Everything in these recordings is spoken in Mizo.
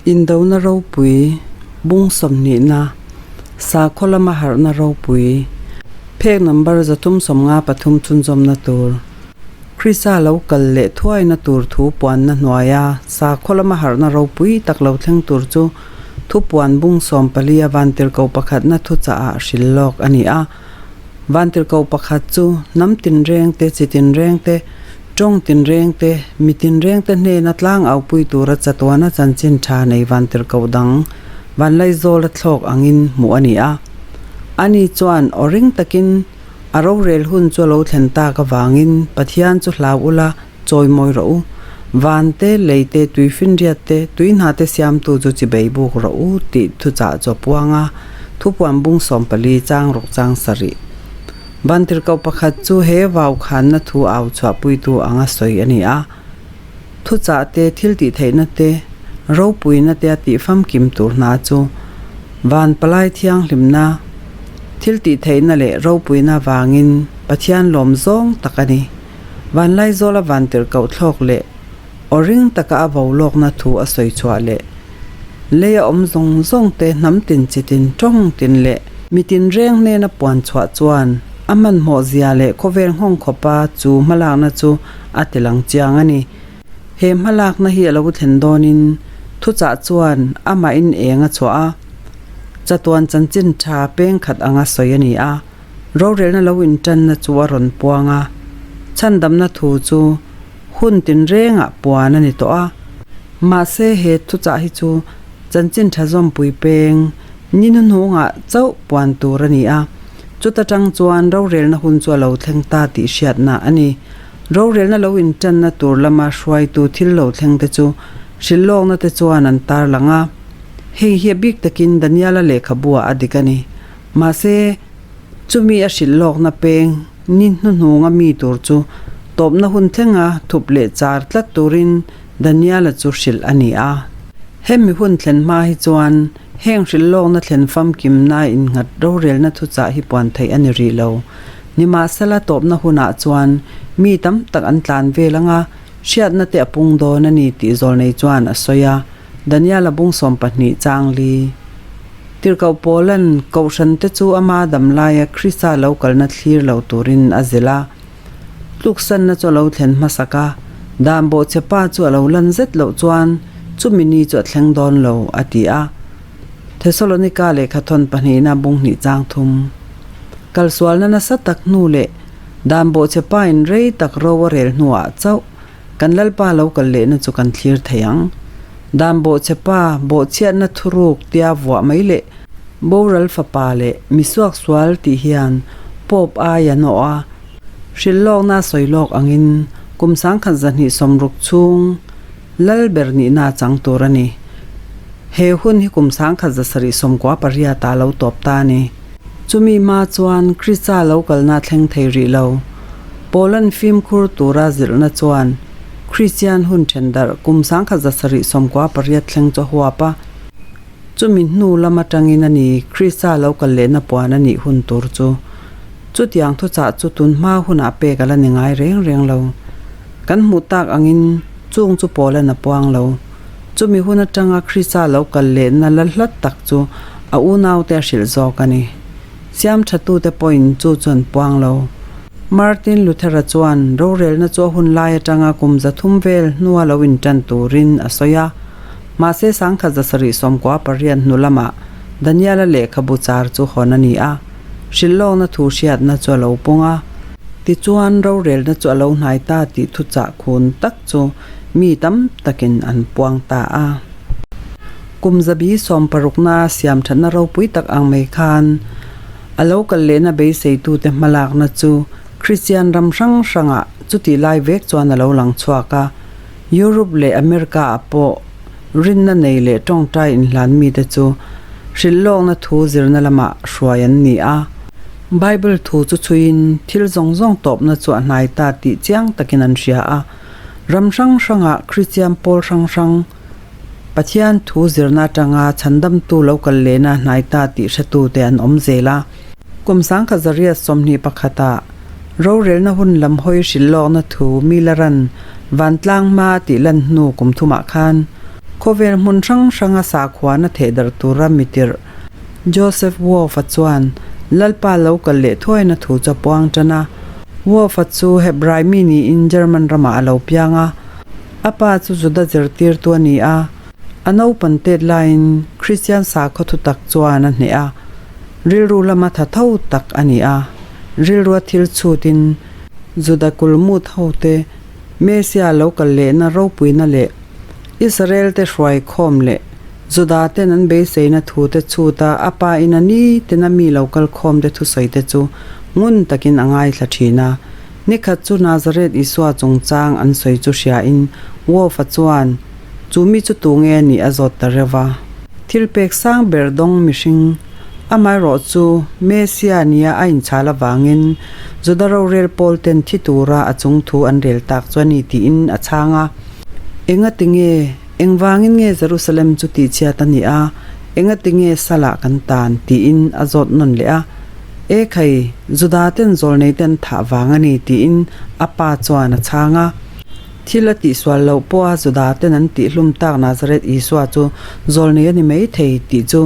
Indona ropui, bung sawmhnihna, sakhaw lama harhna ropui, phek number 353 chhunzawmna tur, Krista lo kal leh thuaina tur thu puanna hnuaia sakhaw lama harhna ropui tak lo thleng tur chu thupuan bung sawmpali a vantirhkoh pakhatna thuchahah hrilh lawk a ni a. Vantirhkoh pakhat chu hnam tinreng te, chi tinreng te, tawng tinreng te, mi tinreng te hnena tlang aupui tura chatuana chanchin tha nei vantirhkoh dang Vanlaizawl a thlawk angin hmuh a ni a. Ani chuan aw ring takin a rorel hun chu a lo thlen tak avangin Pathian chu hlau ula chawimawi rawh u, van te, lei te, tuifinriat te, tui hna te siamtu chu chibei buk rawh u tih thuchah chu a puang a, thupuan bung 14 chang rawk chang sarih. Vantirhkoh pakhat chu he vau khanna thu au chhuahpuitu anga sawi a ni a, thuchah te, thil tih theihna te, ropuina te a tih famkim tur hna chu van palai thianghlimna, thil tih theihna leh ropuina vangin Pathian lawm zawng tak a ni. Vanlaizawla vantirhkoh thlawk leh aw ring taka a vo lawkna thu a sawi chhuah leh lei a awm zawng zawng te hnam tin chi tin tawng tin leh mi tin reng hnena puan chhuah chuan a hmanhmawh zia leh khawvel nghawng khawpa chu hmalakna chu a ti lang chiang a ni. He hmalakna hi a lo thlen dawnin thuchah chuan amahin eng a chhuah a, chatuan chanchin tha peng khat anga sawi a ni a. Rorelna lo inṭanna chu a rawn puang a, chhandamna thu chu hun tinrengah puan a ni tawh a. Mahse, he thuchah hi chu chanchin ṭha zawmpui peng ni hnuhnungah chauh puan tur a ni a, chuta ṭang chuan rorelna hun chu a lo thleng ta tih hriatna a ni. Rorelna lo inṭanna tur lama hruaitu thil lo thlengte chu hrilhlawkna te chuan an tarlang a. Hei hi a bik takin Daniela lehkhabuah a dik a ni. Mahse, chumi a hrilh lawkna peng ni hnuhnunga mi tur chu tawpna hun thlenga thup leh char tlat turin Daniela chu hrilh a ni a. Hemi hun thlen hma hi chuan heng hrilh lawkna thlen famkimna innghat rorelna thuchah hi puan theih a ni rih lo. Nimahsela tawpna hunah chuan mi tam tak an tlan vel anga hriatna te a pung dawn a ni tih zawlnei chuan a sawi a. Daniela bung 12 chang li. Tirhkoh Paula'n Kohhrante chu ama dam laia Krista lo kalna thlir lo turin a zilh a. Tluksanna chu a lo thlen hmasak a, dan bawhchhe pa chu a lo lan zet loh chuan chumi ni chu a thleng dawn lo, a ti a. Thesalonika lehkhathawn pahnihna bung hnih chang thum. Kalsualna nasa tak hnu leh dan bawhchhe pain rei tak ro a rel hnuah chauh Kan Lalpa lo kal lehna chu kan thlir thei ang. Dan bawhchhe pa, bawhchhiatna thuruk tia vuah mai leh boral fapa leh misuak sual tih hian Pope ai an awh a. Hrilh lawkna sawi lawk angin kum 1260 chhung Lal ber nihna a chang tur a ni. He hun hi kum 1798 ah lo tawp ta a ni. Chumi hma chuan Krista lo kalna thleng thei rih lo. Poland fimkhur tura zilhna chuan Kristian hun then darh kum 1798 thleng chu a huap a. Chumi hnu lam atangin a ni Krista lo kal lehna puan a nih hun tur chu. Chutiang thuchah chu tun hma hunah pek a la ni ngai reng reng lo. Kan hmuh tak angin chung chu Poland a puang lo. Chumi hun atanga Krista lo kal lehna la hlat tak chu a unaute a hrilh zawk a ni. Siam thatute pawhin chu chu an puang lo. Martin Luther-a chuan rorelna chu a hun lai atanga kum 300 vel hnua lo intan turin a sawi a. Mahse 1798 hnu lamah Daniel-a lehkhabu char chu hawn a ni a, hrilhlawkna thu hriatna chu a lo pung a. Tichuan rorelna chu a lo hnai ta tih thuchah khun tak chu mi tam takin an puang ta a. Kum zabi sawmparukna siam thatna ropui tak ang mai khan a lo kal lehna beiseitute hmalakna chu Kristian ram hrang hrangah chutih lai vek chuan a lo lang chhuak a. Europe leh America-ah pawh rinna nei leh tawngtai inhlan mite chu hrilhlawkna thu zirna lamah hruai an ni a. Bible thu chu chhuiin thil zawng zawng tawpna chu a hnai ta tih chiang takin an hria a. Ram hrang hrangah Kristian pawl hrang hrang Pathian thu zirna atanga chhandamtu lo kal lehna hnai ta tih hretute an awm zel a. Kum 1921-ah rorelna hun lam hawi hrilhlawkna thu Milaran vantlang hma tih lan hnu kum thumah khan. Khawvel hmun hrang hranga sakhuana thehdarh tura mitirh Joseph Wolff-a chuan Lalpa lo kal leh thuaina thu chu a puang tan a. Wolff-a chu Hebrai mi niin German ramah a lo piang a. A pa chu Juda zirtirtu a ni a. A naupan tet laiin Kristian sakhaw thutak chuan a hneh a. Rilru lama tha tho tak a ni a. Rilrua thil chhutin Juda kulmut hote Mesia lo kal lehna ropuina leh Israel te hruai khawm leh Juda ten an beiseina thu te chhut a, a pa in a ni tena mi lo kal khawm te thusawi te chu ngun takin a ngaithla thin a. Nikhat chu Nazareth Isua chungchang an sawi chu hria in Wolf-a chuan chu mi chu tu nge nih a zawt ta reuh va. Thil pek sang ber dawng mihring amaherawh chu Mesia nia a inchhal avangin Juda rorel pawl ten thi tura a chung thu an rel tak chu a ni tiin a chhang a. Engati nge? Engvangin nge Jerusalem chu tihchhiat a nih a? Engati nge Salah kan tan? tiin a zawt nawn leh a. E khai, Juda ten zawlnei te an thah vang a ni tiin a pa chuan a chhang a. Thil a tihsual loh pawha Juda ten an tihhlum tak Nazareth Isua chu zawlnei a ni mai thei tih chu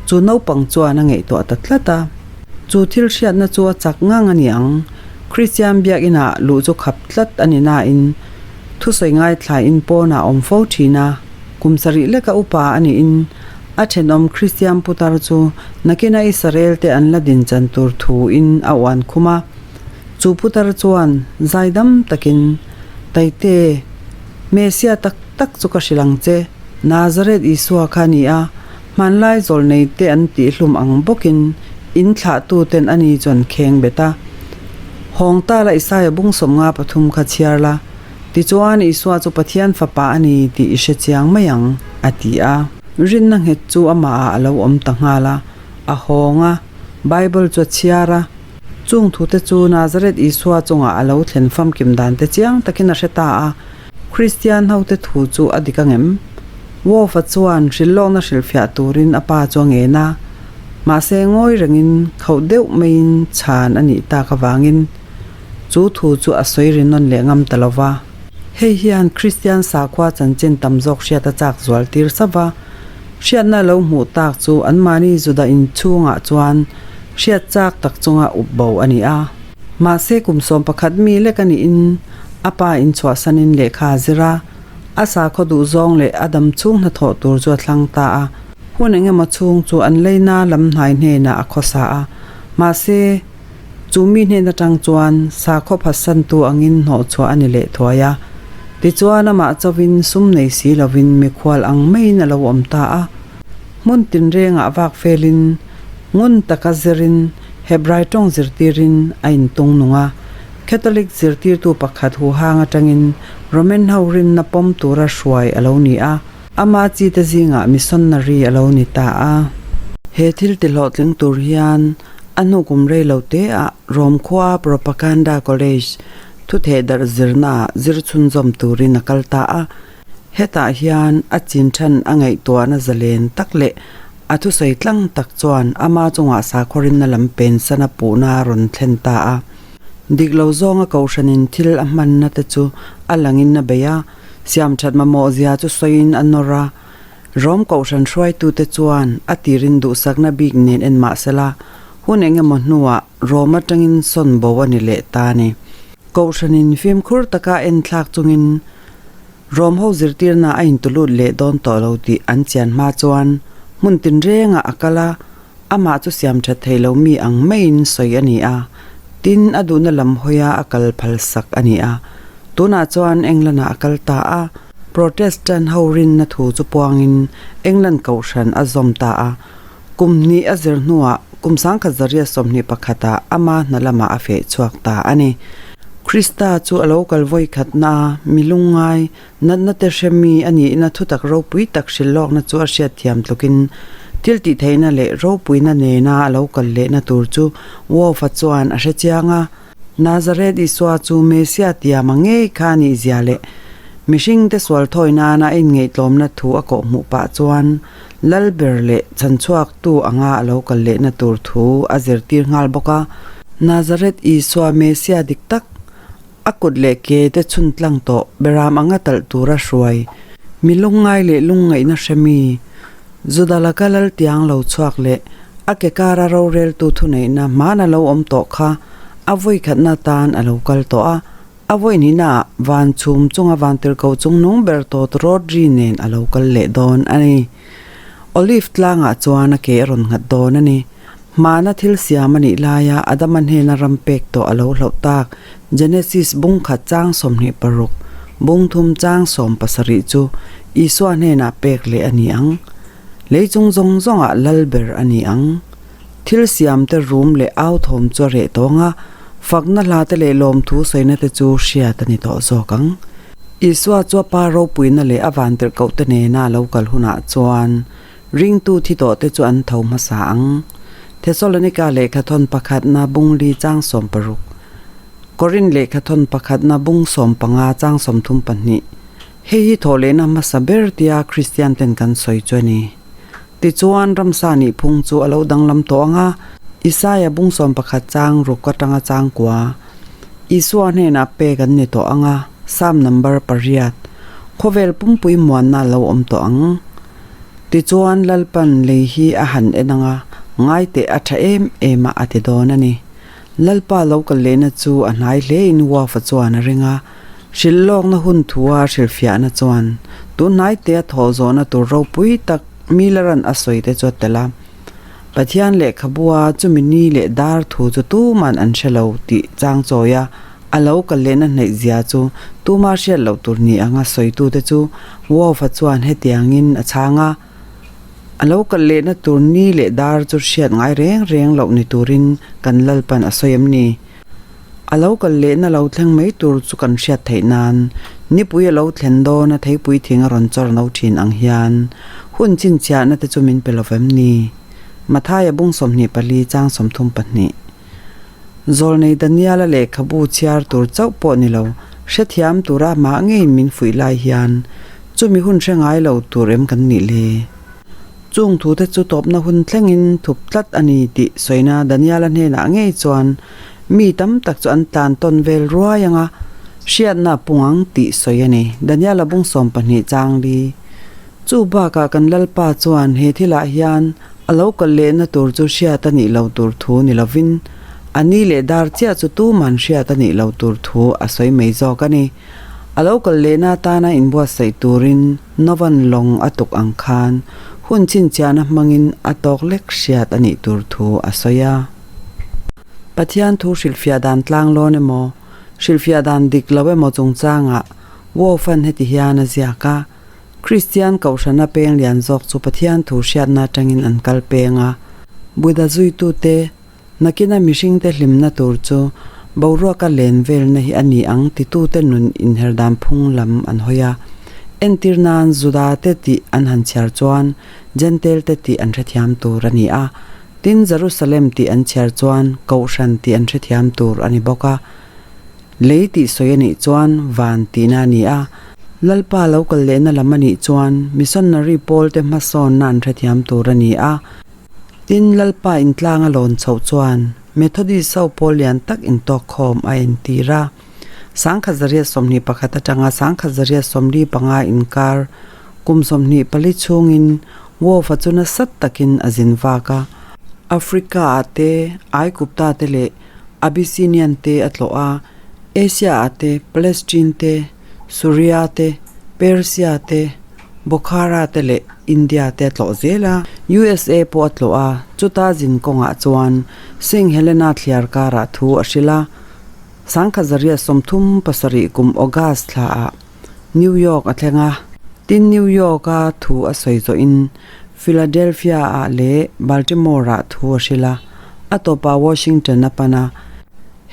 chu naupang chuan a ngaihtuah ta tlat a. Chu thil hriatna chu a chak ngang a ni ang. Kristian biakinah luh chu khap tlat a ni nain thusawi ngaithlain pawnah a awm fo thin a. Kum sarih leka upa a niin a thenawm Kristian putar chu nakina Israel te an la din chan tur thuin a uan khum a. Chu putar chuan zaidam takin, Taite, Mesia tak tak chu ka hrilh ang che, Nazareth Isua kha a ni a, Hmanlai zawlnei te an tihhlum ang bawkin in thlahtu ten a ni chuan kheng bet a. Hawng ta la Isaia bung 53 kha chhiar la, tichuan Isua chu Pathian fapa a ni tih i hre chiang mai ang, a ti a. Rinna nghet chu amahah a lo awm ta nghal a, a hawng a, Bible chu a chhiar a. Chung thute chu Nazareth Isua chungah a lo thlen famkim dan te chiang takin a hre ta a. Kristian hote thu chu a dik angem? Wolf-a chuan hrilhlawkna hrilhfiah turin a pa chu a ngen a, mahse ngawi rengin khauh deuh maiin chhan a nih tak avangin chu thu chu a sawi ri nawn leh ngam ta lo va. Hei hian Kristian sakhua chanchin tam zawk hriat a chak zual tir sa va, hriatna lo hmuh tak chu anmahni Juda inchhungah chuan hriat chak tak chunga up bo a ni a. Mahse kum 11 mi lek a niin A pa in chhuahsanin lehkha a zir a, a sakhaw duh zawng leh a dam chhung hnathawh tur chu a thlang ta a. Hun eng emaw chhung chu an leina lam hnai hnenah a khawsa a, mahse, chu mi hnen atang chuan sakhaw phatsantu angin hnawhchhuah a ni leh thuai a. Tichuan amah chauhin sum nei si lovin mikhual ang maiin a lo awm ta a. Hmun tinrengah vak felin, ngun taka zirin, Hebrai tawng zirtirin a intung nung a. Catholic zirtirtu pakhat huhang atangin Roman ho rinna pawm tura hruai a lo ni a, ama chite zingah missionary a lo ni ta a. He thil ti hlawhtling tur hian a hnu kum rei lo te ah Rome khua Propaganda College thutheh darh zirna ah zir chhunzawm turin a kal ta a. Hetah hian a chin than a ngaihtuahna zalen tak leh a thusawi tlang tak chuan ama chungah sakhaw rinna lam pensan a puhna a rawn thlen ta a. Dik lo zawnga kohhranin thil a hmanna te chu a langin a bei a, siamthat mamawh zia chu sawiin a nawr a. Rom kohhran hruaitute chuan a tirin duhsakna bik nen en mah sela, hun eng emaw hnuah Rom atangin sawn bo a ni leh ta a ni. Kohhranin fimkhur taka en thlak chungin Rom ho zirtirna a intulut leh dawn tawh lo tih an chian hma chuan hmun tinrengah a kal a, Amah chu siam that thei lo mi ang maiin sawi a ni a, tin a duhna lam hawia a kal phal sak a ni a. Tunah chuan England-ah a kal ta a, Protestant ho rinna thu chu puangin England kohhran a zawm ta a. Kum hnih a zir hnuah kum 1921-ah ama hna lamah a feh chhuak ta a ni. Krista chu a lo kal vawi khatna a, mi lungngai, Natna te hre mi a nihna thutak ropui tak hrilhlawkna chu a hriatthiam tlukin thil tihtheihna leh ropuina nena a lo kal lehna tur chu Wolf-a chuan a hre chiang a. Nazareth Isua chu Messiah tiama ngei kha a nihzia leh mihringte sual thawi nana a inngaihtlawmna thu a kawhhmuh pah chuan Lalber leh chhanchhuaktu anga a lo kal lehna tur thu a zirtir nghal bawk a. Nazareth Isua Messiah dik tak A kut leh ke te chhun tlang tawh, beram anga talh tura hruai. Mi lungngai leh lungngaihna hre mi, Juda laka lal tiang lo chhuak leh a ke kara roreltu thuneihna hmana lo awm tawh kha a vawikhatna tan a lo kal tawh a, a vawihnihnaah van chhum chunga vantirhkoh chungnung ber tawt Rodri nen a lo kal leh dawn a ni. Olive tlangah chuan a ke a rawn nghat dawn a ni. Hmana thil siam a nih laia Adama hnena ram pek tawh a lo hlauh tak Genesis bung khat chang 26, bung thum chang 17 chu Isua hnenah pek leh a ni ang. Lei chung zawng zawngah lal ber a ni ang. Thil siamte rum leh au thawm chu a reh tawng a, fakna hla te leh lawmthu sawina te chu hriat a ni tawh zawk ang. Isua chu a Pa ropuina leh a vantirhkohte nena a lo kal hunah chuan Ringtu thi tawhte chu an tho hmasa ang. Thesalonika lehkhathawn pakhatna bung li chang 60. Korin lehkhathawn pakhatna bung 15 chang 32. Hei hi thawhlehna hmasa ber tia Kristian ten kan sawi chu a ni. Tichuan, ramsa nih phung chu a lo danglam tawh ang a, Isaia bung 11 chang ruk atanga chang kua Isua hnenah pek an ni tawh ang a, Psalm number pariat, Khawvel pumpui muanna a lo awm tawh ang. Tichuan, Lalpan lei hi a han en ang a, ngaiteh a tha em em a a ti dawn a ni. Lalpa lo kal lehna chu a hnai hlein Uafa chuan a ring a, hrilh lawkna hun thua hrilhfiahna chuan tun hnaitea thawh zawhna tur ropui tak Miller-a'n a sawi te chu a tel a. Pathian lehkhabua chumi ni leh dar thu chu tuman an hre lo tih chang chawi a, a lo kal lehna hnaih zia chu tuma hriat loh tur ni anga sawitute chu Wolf-a chuan hetiangin a chhang a, A lo kal lehna tur ni leh dar chu hriat ngai reng reng loh ni turin kan Lalpan a sawi em ni? A lo kal lehna lo thleng mai tur chu kan hriat theih nan nipui a lo thlen dawn a theipui thing a rawn chawr no thin ang hian hun chhinchhiahna te chu min pe lo vem ni? Mathaia bung 24 chang 32. Zawlnei Daniela lehkhabu chhiar tur chauh pawh ni lo, hrethiam tura mah ngeiin min fuih lai hian chumi hun hre ngai lo tur em kan nih le? Chung thute chu tawpna hun thlengin thup tlat a ni tih sawina Daniela hnenah ngei chuan mi tam tak chu an tlan tawn vel ruai ang a, hriatna a pung ang tih sawi a ni. Daniela bung 12 chang li. Chu bakah kan Lalpa chuan he thilah hian A lo kal lehna tur chu hriat a nih lo tur thu ni lovin, a ni leh dar chiah chu tuman hriat a nih lo tur thu a sawi mai zawk a ni. A lo kal lehna atana inbuatsaih turin Novan lawng a tuk ang khan hun chhinchhiahna hmangin a tawk lek hriat a nih tur thu a sawi a. Pathian thu hrilhfiah dan tlang lawn emaw, hrilhfiah dan dik lo emaw chungchangah Woffan heti hian a ziak a, Kristian Kohhrana peng lian zawk chu Pathian thu hriatna atangin an kal peng a. Buddha zuitute, nakina mihringte hlimna tur chu boruaka len velna hi a ni ang titute nun inher dan phung lam an hawi a. Entir nan Juda te tih an han chhiar chuan Jentail te tih an hrethiam tur a ni a. Tin, Jerusalem tih an chhiar chuan Kohhran tih an hrethiam tur a ni bawk a. Lei tih sawi a nih chuan van tihna a ni a, Lalpa lo kal lehna lam a nih chuan missionary pawlte hmasawnna an hrethiam tur a ni a. Tin, Lalpa intlang a lawn chhoh chuan Methodist ho pawl lian tak intawkkhawm a entir a. 1921 atanga 1945 inkar kum 24 chhungin Wolf-a chu nasa takin a zin vak a. Africa-ah te, Aigupta te leh Abyssinian te a tlawh a, Asia-ah te, Palestine te, Suria te, Persia te, Bokhara te leh India te a tlawh zel a. USA pawh a tlawh a, chuta zin kawngah chuan Saint Helena thliar karah thu a hrilh a. 1937 kum August thlaah New York a thleng a. Tin, New York-a thu a sawi zawhin Philadelphia-ah leh Baltimore-ah thu a hrilh a, a tawpah Washington a pan a.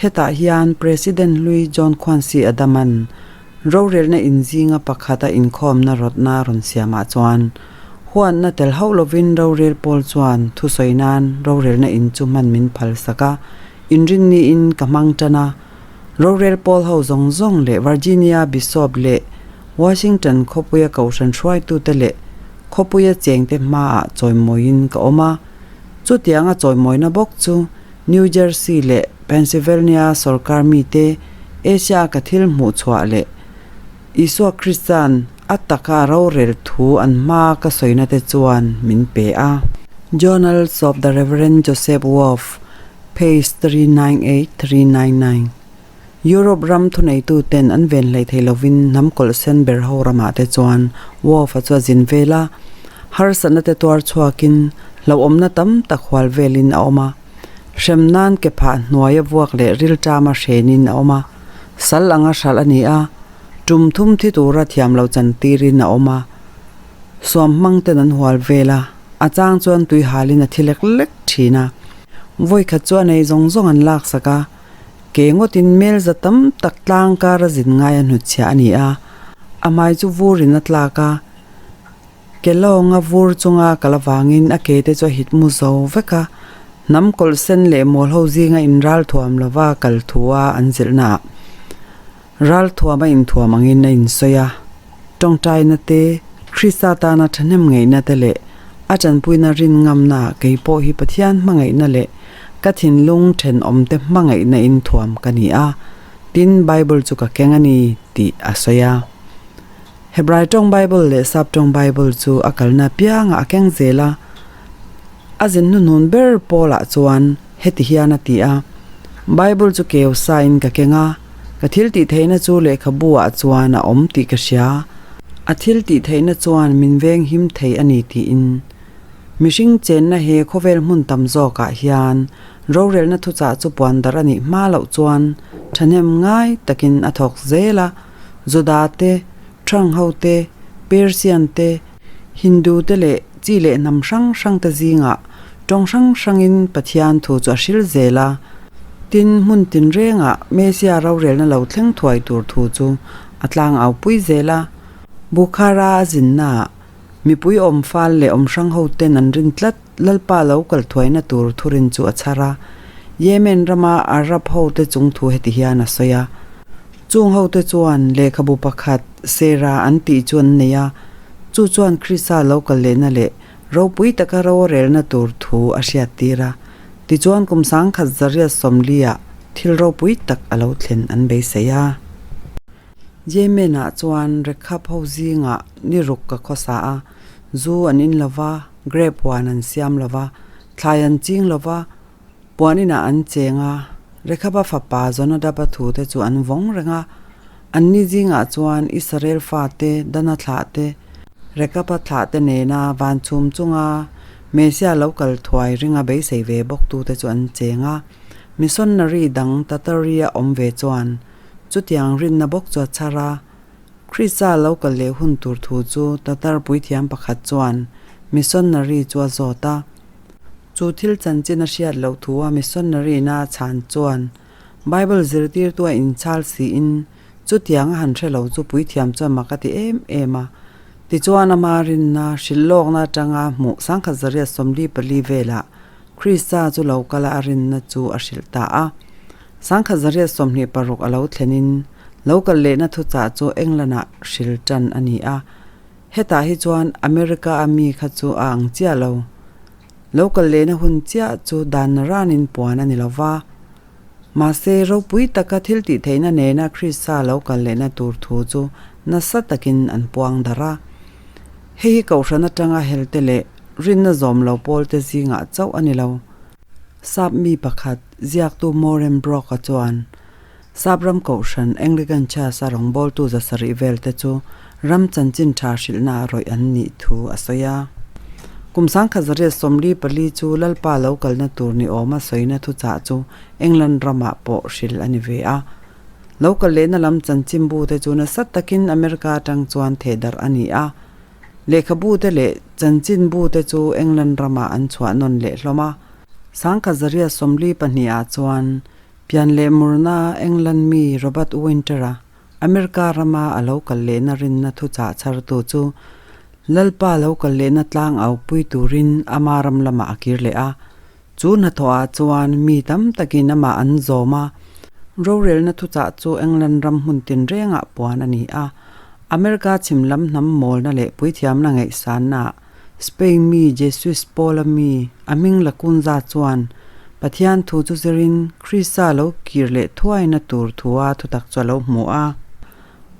Hetah hian President hlui John Quincy Adams-a'n rorelna inzinga pakhata inkhawmna rawtna a rawn siamah chuan huanna tel hauh lovin rorel pawl chuan thusawi nan rorelna in chu hman min phalsak a, inrinniin ka hmang tan a. Rorel pawl ho zawng zawng leh Virginia Bishop leh Washington khawpuia kohhran hruaitute leh Khawpuia chengte hmaah chawimawiin ka awm a, chutianga chawimawina bawk chu New Jersey leh Pennsylvania sawrkar mite Asia-a ka thil hmuh chhuah leh Isua Krista'n a. A taka rorel thu an hmaa ka sawina te chuan min pe a. Journals of the Rev. Joseph Wolff, page 398, 399. Europe ram thuneitu ten an ven hleih thei lovin hnam kawlh sen ber ho ramah te chuan Wolff-a chu a zin vel a. Harsatna te tuar chhuakin hlauhawmna tam tak hual velin a awm a. Hrem nan ke phah hnuaia vuak leh rilṭama hrenin a awm a. Sal anga hralh a ni a. Tum thum thi tura thiam lo chan tirin a awm a, suam hmang ten an hual vel a, a chang chuan tui halin a thi lek lek thin a. Vawikhat chu a nei zawng zawng an laksak a, ke ngawtin mel za tam tak tlang kar a zin ngai a hnutchhiah a ni a, a hmai chu vurin a tlak a, ke lawnga vur chunga kal avangin a ke te chu a hit mu zo vek a, hnam kawlh sen leh mawl ho zinga inral thuam lova kal thu a an zilhnaah. Ralthuam a inthuam angin a insawi a, tawngtaina te, Krista tana thahnem ngeihna te leh a tanpuina rin ngamna kei pawh hi Pathian hmangaihna leh ka thinlung thenawmte hmangaihna inthuam ka ni a, tin Bible chu ka keng a ni tih a sawi a. Hebrai tawng Bible leh Sap tawng Bible chu a kalna piangah a keng zel a, a zin hnuhnun ber pawlah chuan heti hian a ti a, Bible chu keu sain ka keng a, Ka thil tih theihna chu lehkhabu ah chuan a awm tih ka hria. A thil tih theihna chuan min veng him thei a ni tiin. Mihring chenna he khawvel hmun tam zawkah hian rorelna thuchah chu puan darh a nih hma loh chuan thahnem ngai takin a thawk zel a, Juda te, Thrang ho te, Persian te, Hindu te leh chi leh hnam hrang hrang te zingah tawng hrang hrangin Pathian thu chu a hril zel a. Tin, hmun tinrengah Mesia rorelna lo thleng thuai tur thu chu a tlang au pui zel a. Bukhara a zinnaah mipui awm fal leh awm hrang ho ten an rin tlat Lalpa lo kal thuaina tur thurin chu a chhar a. Yemen rama Arab hote chung thu heti hian a sawi a. Chung hote chuan lehkhabu pakhat Sera an tih chu an nei a, chu chuan Krista lo kal lehna leh ropui taka ro a relna tur thu a hriattir a. Tichuan kum sangkhat zariat sawmliah thil ropui tak a lo thlen an beisei a. Yemen-ah chuan Rekhab ho zingah ni ruk ka khawsa a, zu an in lo va, grape huan an siam lo va, thlai an ching lo va, Puan inah an cheng a, Rekhaba fapa Jonadaba thute chu an vawng reng a. Anni zingah chuan Israel fate, Dana thlahte, Rekhaba thlahte nena van chhum chunga Mesia lo kal thuai ringa beisei ve bawktute chu an cheng a. Missionary dang Tataria awm ve chuan chutiang rinna bawk chu a chhar a. Krista lo kal leh hun tur thu chu Tatar puithiam pakhat chuan missionary chu a zawt a. Chu thil chanchin a hriat loh thu a missionary na a chhan chuan Bible zirtirtu a inchhal siin chutiang a han hre lo chu puithiam chuan mak a ti em em a. Tichuan ama rinna hrilh lawkna atanga hmuh sangkhat zariat 44 velah Krista chu lo kala a rinna chu a hrilh ta a. Sangkhat zariat 26 a lo thlenin lo kal lehna thuchah chu England-ah hril tan a ni a. Hetah hi chuan America a mi kha chu a ang chiah lo. Lo kal lehna hun chiah chu dan ranin puan a ni lo va. Mahse, ropui taka thil tih theihna nena Krista lo kal lehna tur thu chu nasa takin an puang darh a. Hei hi kohhran atanga helte leh rinna zawm lo pawlte zingah chauh a ni lo. Sap mi pakhat, ziaktu Moren Brock-a chuan, Sapram Kohhran Anglican Church-a rawngbawltu zasarih velte chu ram chanchin tha hrilhna a rawih an nih thu a sawi a. Kum sangkhat zariat 44 chu Lalpa lo kalna tur ni awma sawina thuchah chu England ramah pawh hrilh a ni ve a. Lo kal lehna lam chanchinbute chu nasa takin America atang chuan thehdarh a ni a. Lehkhabute leh chanchinbute chu England ramah an chhuah nawn leh hlawm a. Sangkhat zariat 42 ah chuan Pian leh murna England mi Robert Winter-a America rama a lo kal lehna rinna thuchah chhartu chu Lalpa lo kal lehna tlang au pui turin ama ram lamah a kir leh a. Chu hnathawhah chuan mi tam takin amah an zawm a, rorelna thuchah chu England ram hmun tinrengah puan a ni a. America chhim lam hnam mawlna leh puithiamna ngaihsannaah Spain mi Jesus Paula mi a hming Lacunza chuan Pathian thu chu zirin Krista lo kir leh thuaina tur thua thutak chu a lo hmu a.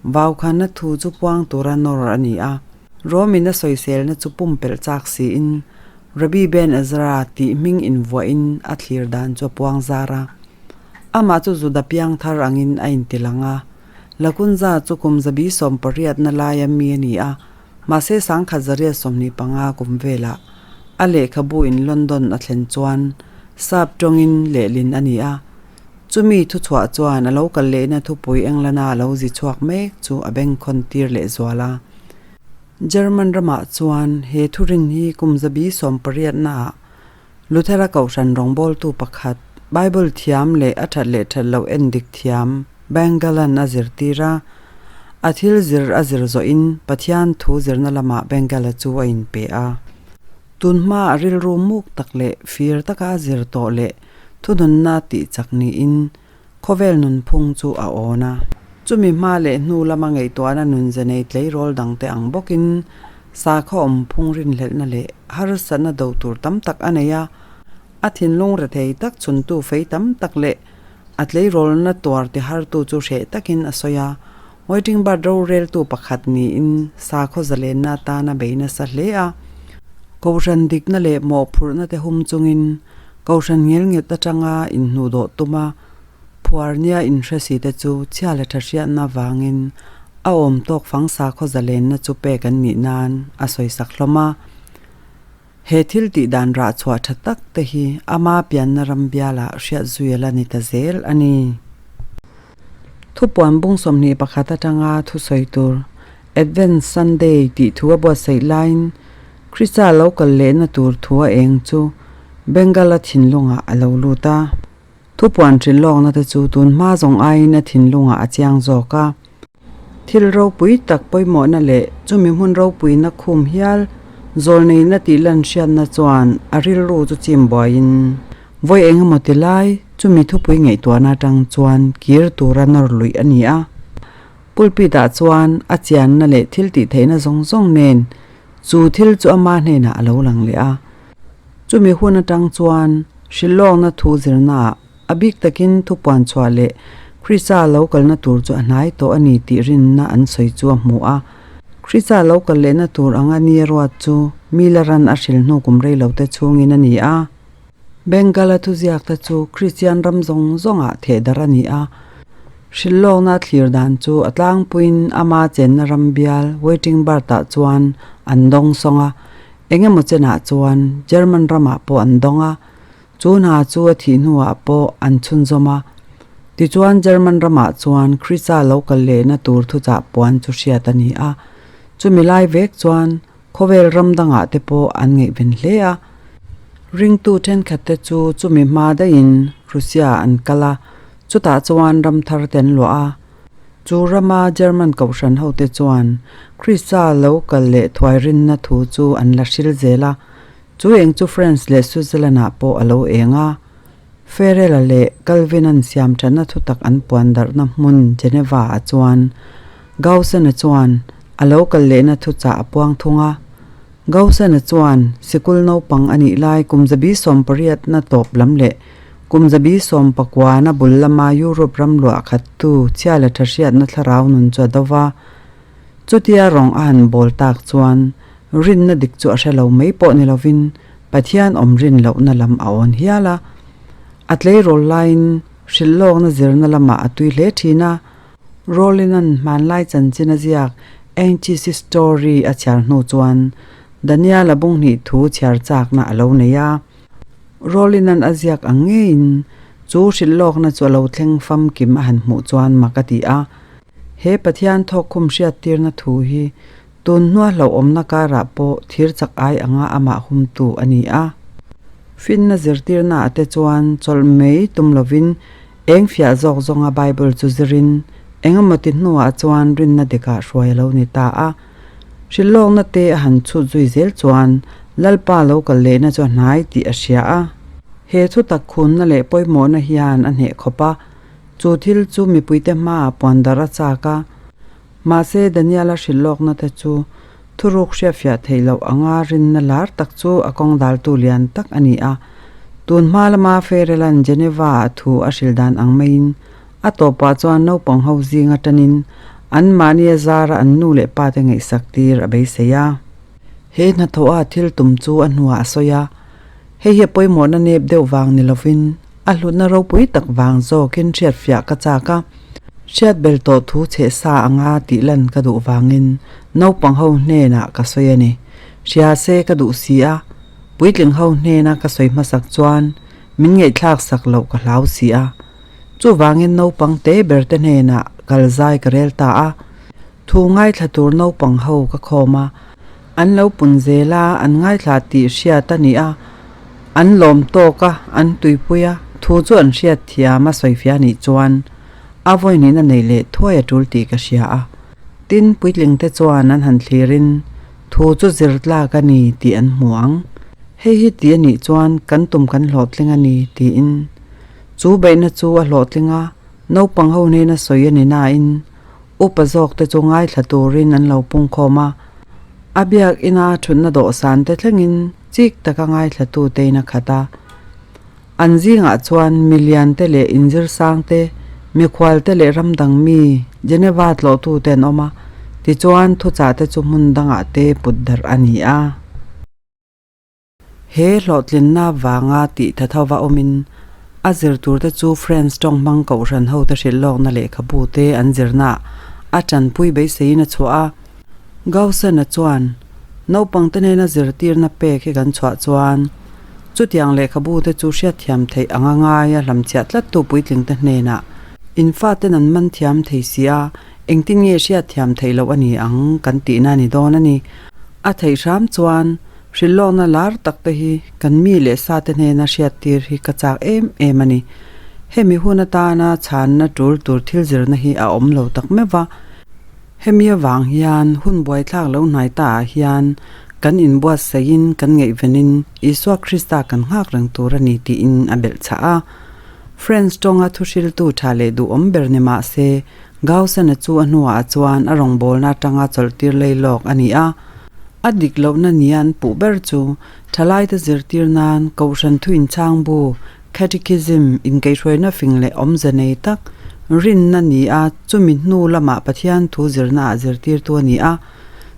Vaukhanna thu chu puang tura nawr a ni a. Rom-in a sawiselna chu pumpelh chak siin Rabbi Ben Ezra tih hming invuahin a thlir dan chu a puang zar a. Amah chu Juda piang thar angin a intilang a. Lakunza chu kum zabi sawmpariatna laia mi a ni a, mahse sangkhat zariat 25 kum velah a lehkhabu in London a thlen chuan sap tawngin lehlin a ni a. Chumi thuchhuah chuan a lo kal lehna thupui Englana a lo zi chhuak mek chu a bengkhawn tir lehzual a. German ramah chuan he thurin hi kum zabi sawmpariatnaah Luthera kohhran rawngbawltu pakhat, Bible thiam leh a that leh that loh en dik thiam Bengalan a zirtir a. A thil zir a zir zawhin Pathian thu zirna lamah Bengala chu a inpe a. Tun hma a rilru muk tak leh fir taka a zir tawh leh thununna tih chak niin Khawvel nunphung chu a awn a. Chumi hma leh hnu lama ngaihtuahna nunze nei tleirawl dangte ang bawkin sakhaw awmphung rinhlelhna leh harsatna do tur tam tak a nei a. A thinlung rethei tak chhuntu fei tam tak leh a tleirawlna tuar tihartu chu hreh takin a sawi a. Waiting Bird roreltu pakhat niin sakhaw zalenna atana bei nasa hle a. Kohhran dikna leh mawhphurhna te hum chungin Kohhran ngelnghet atanga inhnuhdawh tuma phuar nia inhre si te chu chhia leh tha hriatna avangin a awm tawk fang sakhaw zalenna chu pek an nih nan a sawisak hlawm a. He thil tih dan rah chhuah tha tak te hi ama pianna ram bialah hriat zui a la ni ta zel a ni. Thupuan bung 21 atanga thusawi tur Advent Sunday tih thu a buatsaih laiin Krista lo kal lehna tur thu a eng chu Bengal-a thinlungah a lo lut a. Thupuan ṭhin lawkna te chu tun hma zawng aiin a thinlungah a chiang zawk a. Thil ropui tak pawimawhna leh chumi hmun ropuina khum hial zawlneihna tih lan hriatna chuan a rilru chu chim buaiin vawi eng emaw ti lai chumi thupui ngaihtuahna atang chuan kir tura nawr luih a ni a. Pulpit ah chuan a chianna leh thil tih theihna zawng zawng nen Chu thil chu ama hnenah a lo lang leh a. Chumi hun atang chuan hrilhlawkna thu zirnaah a bik takin thupuan chhuah leh Krista lo kalna tur chu a hnai tawh a ni tih rinna an sawi chu a hmu a. Krista lo kal lehna tur anga ni ruat chu Miller-a'n a hrilh hnu kum rei lote chhungin a ni a. Bengal-a thuziakte chu Kristian ram zawng zawngah thehdarh a ni a. Hrilhlawkna thlir dan chu a tlangpuiin ama chenna ram bial Waiting Bird-ah chuan an dawng sawng a, eng emaw chenah chuan German ramah pawh an dawng a, chu hna chu a thih hnuah pawh an chhunzawm a. Tichuan German ramah chuan Krista lo kal lehna tur thuchah puan chu hriat a ni a, chumi lai vek chuan Khawvel ram dangah te pawh an ngaihven hle a, ringtu thenkhat te chu chumi hma daihin Russia an kal a, chutah chuan ram thar te an luah a. Chu rama German kohhran ho te chuan Krista lo kal leh thuai rinna thu chu an la hril zel a, chu eng chu France leh Switzerland ah pawh a lo eng a. Ferrell-a leh Calvin-a'n siamthatna thutak an puan darhna hmun Geneva-ah chuan Gaussen-a chuan a lo kal lehna thuchah a puang thung a. Gaussen-a chuan sikul naupang a nih lai kum zabi sawmpariatna tawp lam leh kum zabi sawmpakuana bul lama Europe ram luah khattu chhia leh tha hriatna thlarau nun chu a do va. Chutia rawng a han bawl tak chuan rinna dik chu a hre lo mai pawh ni lovin Pathian awm rin lohna lam a awn hial a. A tleirawl laiin hrilhlawkna zirna lamah a tui hle thin a. Rowling-a'n hmanlai chanchin a ziak Anchisy Story a chhiar hnu chuan Daniel-a bunghnih thu chhiar chakna a lo nei a. Rowling-a'n a ziak ang ngeiin chu hrilhlawkna chu a lo thleng famkim a han hmuh chuan mak a ti a. He Pathian thawkkhum hriattirna thu hi Tun hnua hlauhawmna karah pawh thir chak ai anga amah humtu a ni a. Finna zirtirnaah te chuan chawlh mai tum lovin eng fiah zawk zawnga Bible chu zirin eng emaw ti hnuah chuan rinna dikah hruai a lo ni ta a. Hrilhlawkna te a han chhut zui zel chuan Lalpa lo kal lehna chu a hnai tih a hria a. He thutak khunna leh pawimawhna hian a hneh khawp a, chu thil chu mipuite hmaah puan darh a chak a. Mahse, Daniela hrilhlawkna te chu thuruk hriatfiah theih loh anga rinna lar tak chu a kawng daltu lian tak a ni a. Tun hma lama Ferela'n Geneva-ah thu a hrilh dan ang maiin a tawpah chuan naupang ho zing atanin Anmahni a zara an nu leh pa te ngaihsak tir a beisei a. He hnathawha thil tum chu a hnuah a sawi a, hei hi a pawimawhna nep deuh vang ni lovin a hlutna ropui tak vang zawkin hriatfiah ka chak a. Hriat bel tawh thu chheh sa anga tih lan ka duh vangin naupang ho hnenah ka sawi a ni. Hria se ka duh si a, puitling ho hnena ka sawi hmasak chuan min ngaihthlak sak loh ka hlau si a. Chuvangin naupang te ber te hnenah kal zai ka rel ta a, thu ngaithla tur naupang ho ka khawm a, an lo pun zel a, an ngaithla tih hriat a ni a, an lawm tawk a, an tuipui a, thu chu an hriat thiam a sawifiah anih chuan a vawihnihna neih leh thuai a tul tih ka hria a. Tin, puitling te chuan an han thlirin thu chu zir tlak a ni tih an hmu ang. Hei hi tih anih chuan kan tum kan hlawhtling a ni tiin. Chu beihna chu a hlawhtling a, naupang ho hnena sawi a ni nain upa zawk te chu ngaithla turin an lo pungkhawm a. A biak ina thutna dawhsan te thlengin chik taka ngaithla tu tein a khat a. An zingah chuan milian te leh inzirsang te, mikhual te leh ram dang mi Geneva tlawhtu te an awm a, tichuan thuchah te chu hmun dangah te put darh a ni a. He hlawhtlinna vanga tih tha thova awmin a zir turte chu French tawng hmang kohhran hote hrilh lawkna lehkhabu te an zirnaah a tanpui beiseiin a chhuah a. Gaussen-a chuan, Naupangte nena zirtirna pek hi kan chhuah chuan chutiang lehkhabu te chu hriatthiam theih anga ngaia hlamchhiah tlattu puitlingte hnenah in faten an man thiam thei si a, engtin nge hriatthiam theih loh a ni ang kan tihna a ni dawn a ni. A theih hram chuan Hrilhlawkna lar tak te hi kan mi leh sa te hnena hriattir hi ka chak em em a ni. Hemi hun atana chhanna tul tur thil zirna hi a awm lo tak meuh va. Hemi avang hian hun buaithlak lo hnai ta ah hian kan inbuatsaihin kan ngaihvenin Isua Krista kan nghak reng tur a ni tiin a belh chhah a. French tawnga thuhriltu tha leh duhawm ber ni mah se Gaussena chu a hnuah chuan a rawngbawlna atanga chawlhtir lei lawk a ni a. A dik lohna nia an puh ber chu thalaite zirtir nan Kohhran thu inchhang bu, Catechism, inkaihhruaina fing leh awmze nei tak rinna ni a, chumi hnu lamah Pathian thu zirnaah zirtirtu a ni a.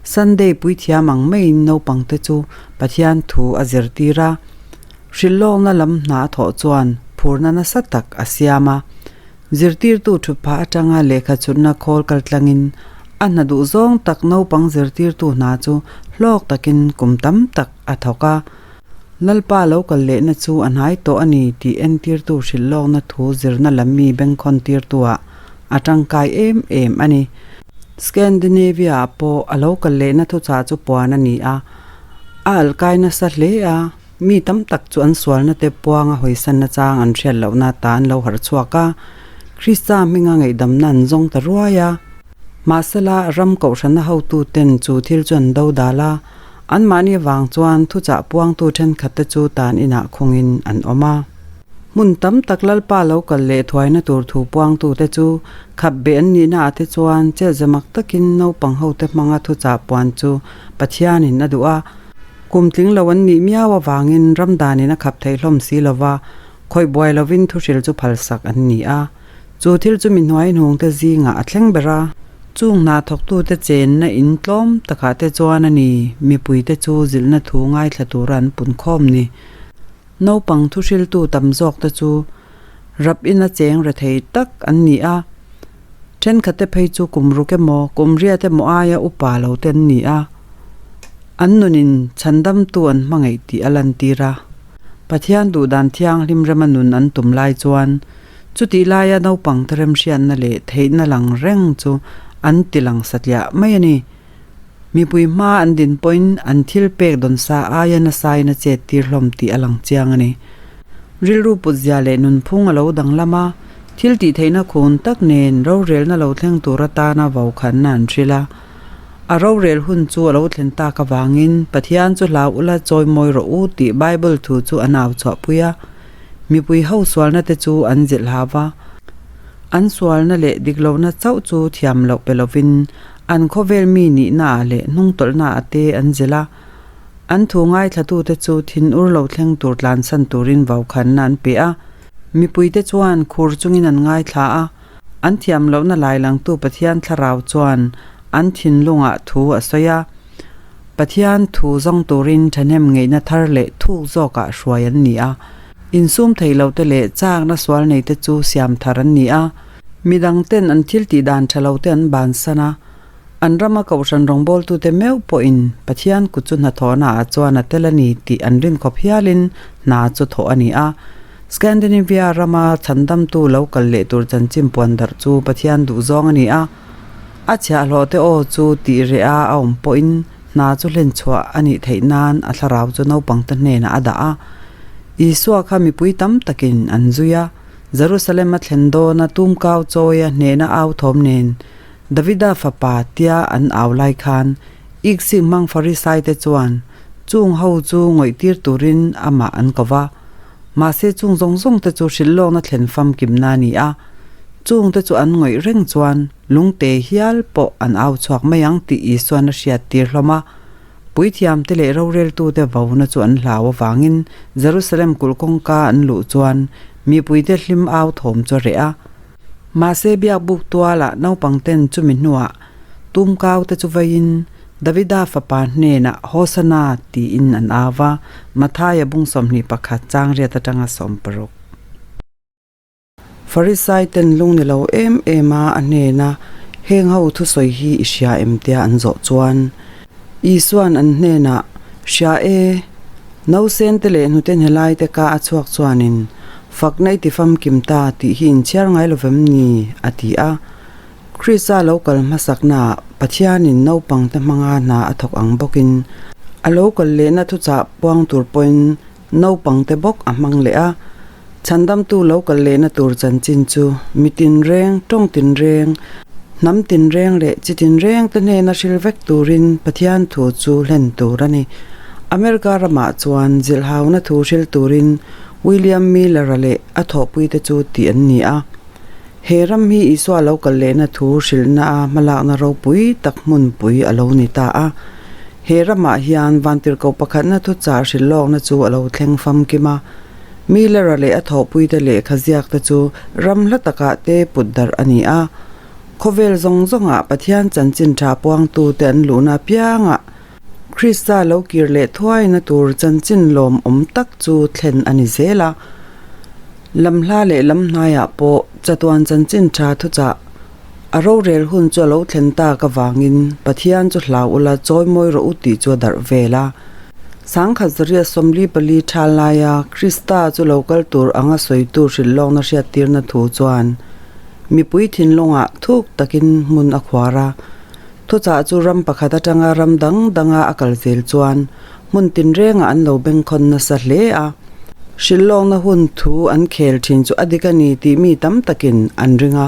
Sunday puithiam ang maiin naupangte chu Pathian thu a zirtir a. Hrilhlawkna lam hna a thawh chuan phurna nasa tak a siam a. Zirtirtu thutphah atanga lehkha chhutna khawl kal tlangin a hna duh zawng tak naupang zirtirtu hna chu hlawk takin kum tam tak a thawk a. Lalpa lo kal lehna chu a hnai tawh a ni tih entirtu hrilh lawkna thu zirna lam mi bengkhawn tirtuah a tangkai em em a ni. Scandinavia-ah pawh a lo kal lehna thuchah chu puan a ni a, a alkai nasa hle a. Mi tam tak chu an sualna te puanga hawisanna chang an hriat lohna ta an lo harh chhuak a, Krista hminga ngaihdamna an zawng ta ruai a. Mahsela, ram kohhrana hotuten chu thil chu an do dal a, anmahni avang chuan thuchah puangtu thenkhatte chu tan inah khungin an awm a. Hmun tam tak Lalpa lo kal leh thuaina tur thu puangtute chu khap beh an nihnaah te chuan chetzamak takin naupang hote hmanga thuchah puan chu Pathianin a duh a. Kum tling lo an nih miau avangin ram danin a khap theih hlawm si lova, khawih buai lovin thuhril chu phalsak an ni a. Chu thil chu mi hnuai hnungte zingah a thleng ber a. Chung hna thawktute chenna in tlawm takah te chuan a ni, mipuite chu zilhna thu ngaithla tura an pun khawm ni. Naupang thuhriltu tam zawkte chu rap ina cheng rethei tak an ni a. Thenkhatte phei chu kum ruk emaw, kum riat emaw aia upa lo te an ni a. An nunin chhandamtu an hmangaih tih a lantir a. Pathian duhdan thianghlim rema nun an tum lai chuan chutih laia naupangte remhriatna leh theihna lang reng chu an ti lang satliah mai a ni. Mipui hma an din pawhin an thil pek dawn sa aia nasain a chet tir hlawm tih a lang chiang a ni. Rilru putzia leh nunphung a lo danglam a, thil tih theihna khun tak nen rorelna lo thleng tur atana vokhanna an hrilh a. A rorel hun chu a lo thlen tak avangin Pathian chu hlau ula chawimawi rawh u tih Bible thu chu an au chhuahpui a. Mipui ho sualna te chu an zilh hau va. An sualna leh diklohna chauh chu thiam loh pe lovin an khawvel mi nihna ah leh hnungtawlhna ah te an zilh a. An thu ngaithlatute chu thinur lo thleng tur tlansan turin vokhanna an pe a. Mipuite chuan khur chungin an ngaithla a. An thiam lohna lailangtu Pathian thlarau chuan an thinlungah thu a sawi a. Pathian thu zawng turin thahnem ngeihna thar leh thuk zawkah hruai an ni a. Insum thei lote leh chakna sual neite chu siam thar an ni a. Midangten an thil tih dan tha lote an bansan a. An rama kohhran rawngbawltute meuh pawhin Pathian kut chu hnathawhna ah chuan a tel a ni tih an rin khawp hialin hna chu thawh a ni a. Scandinavia rama chhandamtu lo kal leh tur chanchin puan darh chu Pathian duhzawng a ni a. A chhiahhlawhte aw chu tih reh a a awm pawhin hna chu hlen chhuah a nih theih nan a thlarau chu naupangte hnenah a dah a. Isua kha mipui tam takin an zui a, Jerusalem a thlen dawna tumkau chawia hnehna au thawm nen Davida fapa tia an au lai khan Iksik hmang Farisaite chuan chung ho chu ngawihtir turin amah an ko va. Mahse chung zawng zawng te chu hrilh lawkna thlen famkimna a ni a, chung te chu an ngawih reng chuan lungte hial pawh an au chhuak mai ang tih Isuan a hriattir hlawm a. Puithiamte leh roreltute vona chu an hlau avangin Jerusalem kulh kawngka an luh chuan mipuite hlim au thawm chu a reh a. Mahse biakbuk tualah naupangten chumi hnuah tumkaute chu veiin Davida fapa hnenah Hosana tiin an au va, Mathaia bung 21 chang riat atanga 60. Farisaiten lung ni lo em em a a hnena heng ho thusawi hi i hria em tia an zawh chuan Isuan an hnenah, Hria e, nausen te leh hnute hnelai te ka a chhuak chuanin fakna i ti famkim ta tih hi inchhiar ngai lo vem ni? a ti a. Krista lo kal hmasaknaah Pathianin naupangte hmanga hna a thawk ang bawkin a lo kal lehna thuchah puang tur pawhin naupangte bawk a hmang leh a. Chhandamtu lo kal lehna tur chanchin chu mi tinreng, tawng tinreng, hnam tinreng leh chi tinreng te hnena hril vek turin Pathian thu chu hlen tur a ni. America ramah chuan zilhhauna thu hril turin William Miller-a leh a thawhpuite chu tih an ni a. He ram hi Isua lo kal lehna thu hrilhna a hmalakna ropui tak hmunpui a lo ni ta a. He ramah hian vantirhkoh pakhatna thuchah hrilh lawkna chu a lo thleng famkim a. Miller-a leh a thawhpuite lehkha ziakte chu ram hla takah te put darh a ni a. Khawvel zawng zawngah Pathian chanchin tha puangtute an luhna apiangah Krista lo kir leh thuaina tur chanchin lawmawm tak chu thlen a ni zel a. Lam hla leh lam hnaiah pawh chatuan chanchin tha thuchah a rorel hun chu a lo thlen tak avangin Pathian chu hlau ula chawimawi rawh u tih chu a darh vel a. Sangkhat zariat 44 tha laia Krista chu lo kal tur anga sawitu hrilh lawkna hriattirna thu chuan mipui thinlungah thuk takin hmun a khuar a. Thuchah chu ram pakhat atanga ram dang danga a kal zel chuan hmun tinrengah an lo bengkhawn nasa hle a. Hrilh lawkna hun thu an khel thin chu a dik a ni tih mi tam takin an ring a.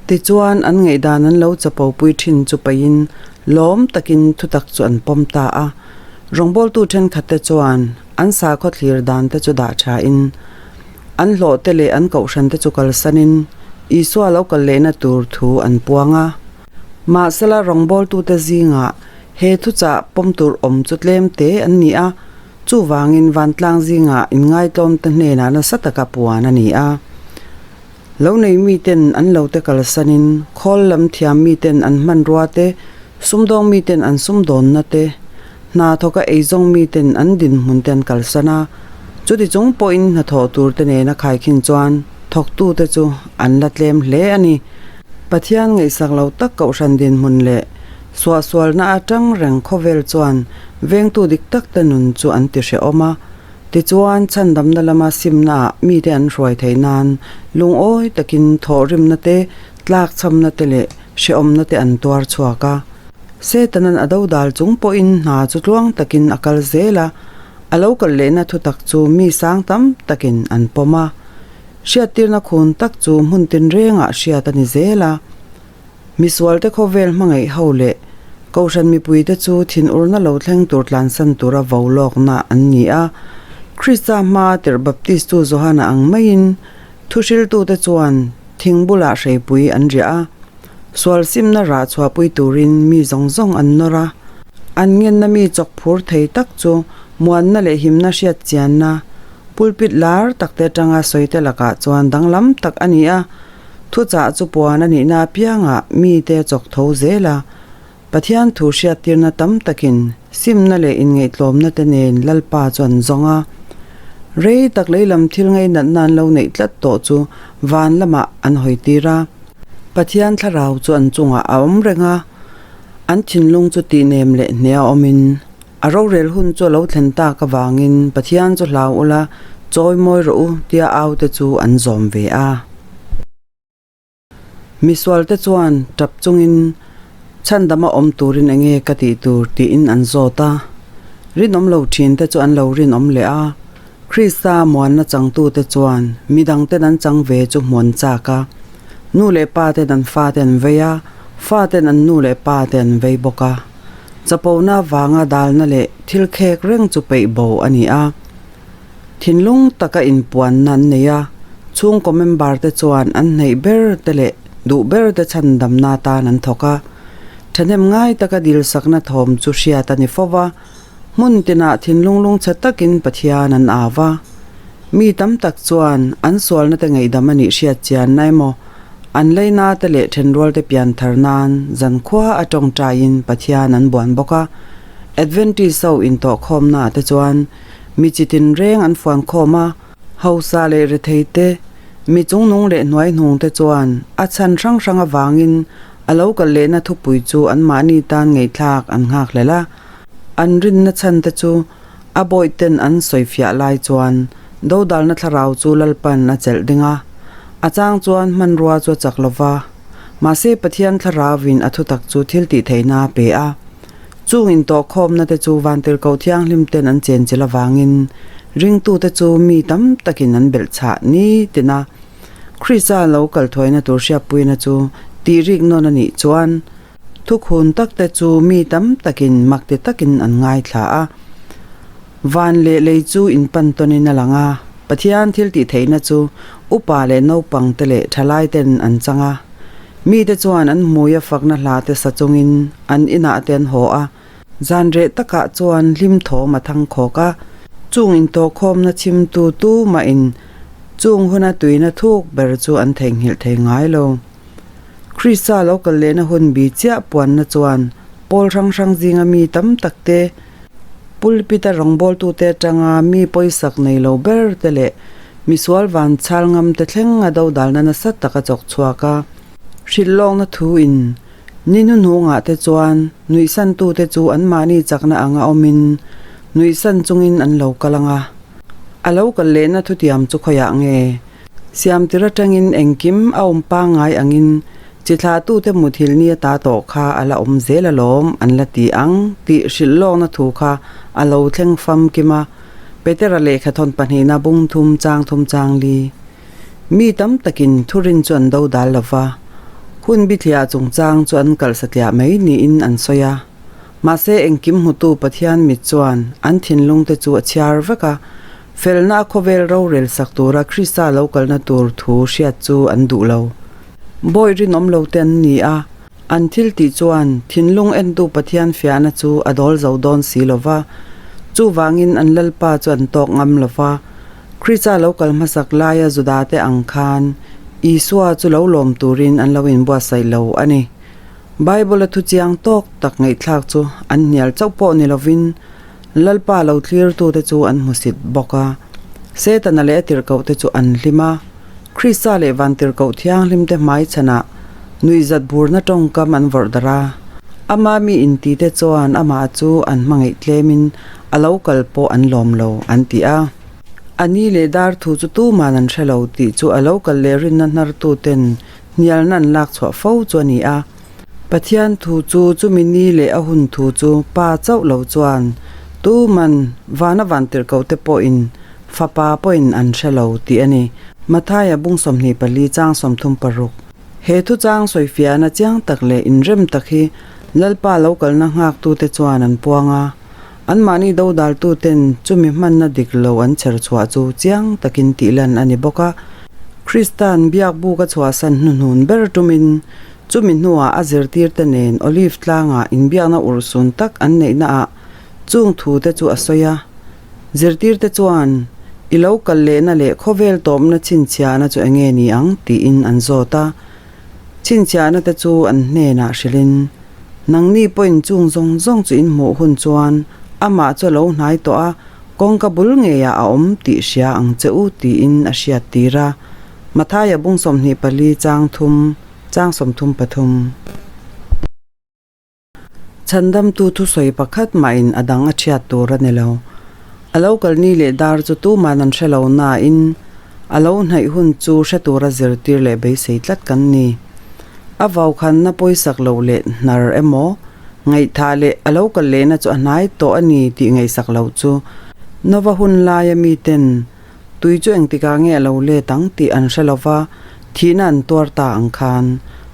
Tichuan an ngaihdan an lo chapopui thin chu pahin lawm takin thutak chu an pawm ta a. Rawngbawltu thenkhatte chuan an sakhaw thlir dan te chu dah thain an hlawh te leh an kohhran te chu kalsanin Isua lo kal lehna tur thu an puang a. Mahsela rawngbawltute zingah he thuchah pawm tur awm chu tlem te an ni a, chuvangin vantlang zingah inngaitlawmte hnenah nasa taka puan a ni a. Lo nei miten an lote kalsanin khawl lam thiam miten an hmanrua te, sumdawng miten an sumdawnna te, hna thawka eizawng miten an dinhmun te an kalsan a. Chuti chung pawhin hnathawh turte nena khaikhin chuan thawktute chu an la tlem hle a ni. Pathian ngaihsak lo tak kohhran dinhmun leh suahsualna atang reng khawvel chuan vengtu dik takte nun chu an ti hrehawm a. Tichuan, chhandamna lama simnaah mite an hruai theih nan lungawi takin thawhrimna te, tlakchhamna te leh hrehawmna te an tuar chhuak a. Setanan a dodal chung pawhin hna chu tluang takin a kal zel a, a lo kal lehna thutak chu mi sang tam takin an pawm a. Hriattirna khun tak chu hmun tinrengah hriat a ni zel a. Misualte khawvel hmangaih ho leh Kohhran mipuite chu thinurna lo thleng tur tlansan tura vo lawkna an ni a. Krista hmaa tirh Baptistu Johana ang maiin thuhriltute chuan thing bulah hreipui an riah a. Sual simna rah chhuahpui turin mi zawng zawng an nawr a. An ngenna mi chawk phur thei tak chu muanna leh himna hriat chianna pulpit lar takte atanga sawite lakah chuan danglam tak a ni a. Thuchah chu puan a nihna apiangah mite a chawk tho zel a, Pathian thu hriattirna tam takin simna leh inngaihtlawmna te nen Lalpa chu an zawng a. Rei tak lei lam thil ngainatna an lo neih tlat tawh chu van lamah an hawi tir a. Pathian thlarau chu an chungah a awm reng a, an thinlung chu tihnem leh hneh a awmin a rorel hun chu a lo thlen tak avangin Pathian chu hlau ula chawimawi rawh u tia au te chu an zawm ve a. Misualte chuan tap chungin chhandama awm turin enge ka tih tur tiin an zawt a. Rinawm lo thinte chu an lo rinawm leh a. Krista muanna changtute chuan midangten an chang ve chu hmuan chak a. Nu leh pa ten an fate an vei a, faten an nu leh pa te an vei bawk a. Chapona avanga dalna leh thil khek reng chu peih bo a ni a. Thinlung taka inpuanna an nei a, chhungkaw member te chuan an hneih ber te leh duh ber te chhandamna atan an thawk a. Thahnem ngai taka dilsakna thawm chu hriat a ni fo va, hmun tinah thinlung lungchhe takin Pathian an au va. Mi tam tak chuan an sualna te ngaihdam a nih hriat chianna emaw, an leina te leh thenrual te pian thar nan zankhua a tawngtaiin Pathian an buan bawk a. Adventist ho intawhkhawmna ah te chuan Mi chi tinreng an fuan khawm a, hausa leh rethei te, mi chungnung leh hnuaihnung te chuan a chhan hrang hrang avangin a lo kal lehna thupui chu anmahni tan ngeihthlak an nghak hlel a. An rinna chhan te chu a bawihten an sawifiah lai chuan dodalna thlarau chu Lalpan a chelh ding a, a chang chuan hmanrua chu a chak lo va, mahse Pathian thlarauin a thutak chu thil tihtheihna a pe a. Chung intawhkhawmna te chu Vantirhkoh Thianghlim ten an chenchilh avangin ringtute chu mi tam takin an belh chhah ni tin a. Krista lo kal thuaina tur hriatpuina chu tih rik nawn a nih chuan thukhun tak te chu mi tam takin mak ti takin an ngaithla a. Van leh lei chu inpan tawnin a lang a, Pathian thil tih theihna chu upa leh naupang te leh thalai ten an chang a. Mite chuan an hmuia fakna hla te sa chungin an inah te an haw a, zan reh takah chuan hlim thawm a thang khawk a, chung intawhkhawmna chhimtu tu mahin chung huna tuina thuk ber chu an theihnghilh thei ngai lo. Krista lo kal lehna hun bi chiah puanna chuan pawl hrang hrang zinga mi tam tak te, Pulpit-a rawngbawltute atanga mi pawisak nei lo ber te leh misual van chhal ngam te thleng a dodalna nasa tak a chawk chhuak a. Hrilhlawkna thuin ni hnuhnungah te chuan nuihsantute chu anmahni chakna anga awmin nuihsan chungin an lo kal ang a. A lo kal lehna thutiam chu khawiah nge? Siamtir atangin engkim a awm pangngai angin Chi thlahtute muthilh ni ata tawh kha a la awm zel alawm an la ti ang tih hrilh lawkna thu kha a lo thleng famkim a, Petera lehkha thawn pahnihna bung thum chang thum chang li. Mi tam takin thurin chu an do dal lo va, hun bithliah chungchang chu an kalh satliah mai niin an sawi a. Mahse engkim hmutu Pathian mit chuan an thinlungte chu a chhiar vek a, felna a khawvel rorel sak tura Krista lo kalna tur thu hriat chu an duh lo. Bawi rinawm lo te an ni a, an thil tih chuan thinlung entu Pathian fiahna chu a dawl zo dawn si lo va, chuvangin an Lalpa chu an tawk ngam lo va. Krista lo kal hmasak laia Judate ang khan Isua chu lo lawm turin an lo inbuatsaih lo a ni. Bible-a thu chiang tawk tak ngaihthlak chu an hnial chauh pawh ni lovin Lalpa lo thlirtute chu an hmusit bawk a, Setana leh a tirhkohte chu an hlim a. Krista leh Vantirhkoh Thianghlimte hmaichhanah nuihzat burna tawngkam an vawrh darh a. Ama mi intite chuan amah chu an hmangaih tlemin a lo kal pawh an lawm lo an ti a. A ni leh dar thu chu tuman an hre lo tih chu a lo kal leh rinna hnartuten hnialna an lak chhuah fo chu a ni a. Pathian thu chu chumi ni leh a hun thu chu Pa chauh lo chuan tuman vana vantirhkohte pawhin Fapa pawhin an hre lo tih a ni. Mathaia bung 24 chang 36. He thuchang sawifiahna chiang tak leh inrem tak hi Lalpa lo kalna nghaktute chuan an puang a, anmahni dodaltuten chumi hmanna dik lo an chher chhuah chu chiang takin tihlan a ni bawk a. Krista'n biak buk a chhuahsan hnuhnun ber tumin chumi hnuah a zirtirte nen Olive tlangah inbiakna urhsun tak an neihnaah chung thute chu a sawi a. Zirtirte chuan, I lo kal lehna leh khawvel tawpna chhinchhiahna chu enge ni ang? tiin an zawt a. Chhinchhiahna te chu an hnenah hrilhin, Nangni pawhin chung zawng zawng chu in hmuh hun chuan amah chu a lo hnai tawh a, kawngka bul ngeiah a awm tih hria ang che u tiin a hriattir a. Mathaia bung 24 chang thum, chang 33. Chhandamtu thusawi pakhat mahin a dang a thiat tur a ni lo. A lo kal ni leh dar chu tuman an hre lo nain a lo hnaih hun chu hre tura zirtir leh beisei tlat kan ni. A vaukhanna pawisak loh leh hnar emaw, ngaihthah leh a lo kal lehna chu a hnai tawh a ni tih ngaihsak loh chu Nova hun laia miten Tui chu engtikah nge a lo let ang tih an hre lo va, thihna an tuar ta ang khan